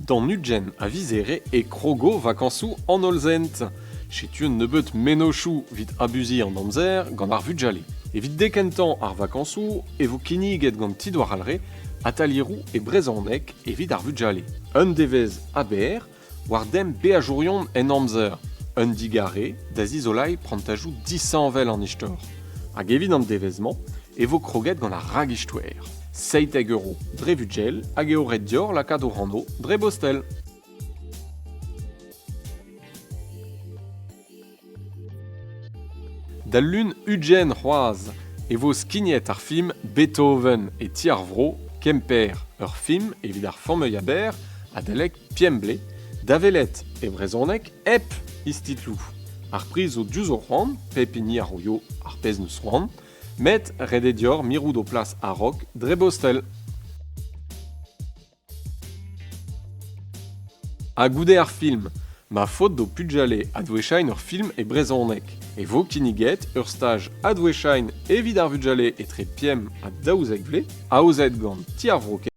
D'an 20 a viz Here e krogo vakañsoù an Hollzent. Setu un nebeud mennozhioù evit abuziñ an amzer gant ar vugale. Evit dekentañ ar vakañsoù e vo kinniget gant Ti Douar Alre atalieroù e brezhoneg evit ar vugale. Un devezh aber war dem beajourion en amzer, un digarez da zizoleiñ prantajoù disheñvel an istor. Hag evit an devezh-mañ e vo kroget gant ar ragistoer. 17 euro dre vugel hag eo ret deoc'h lakaat hoc'h anv dre bostel. D'al Lun 20 c'hoazh e vo skignet ar film Beethoven e Ti ar Vro, Kemper, ur film evit ar familh aber adalek Piemble, da welet e brezhoneg hep istitloù. Ar priz zo diouzh ho c'hoant, pep hini a roio ar pezh 'neus c'hoant, met ret eo deoc'h mirout ho plas a-raok dre bostel. Ha goude ar film, ma faot d'ho pugale adweshain ur film e brezhoneg e vo kinniget ur staj adweshain evit ar vugale etre pemp ha 12 vloaz aozet gant Ti ar Vro.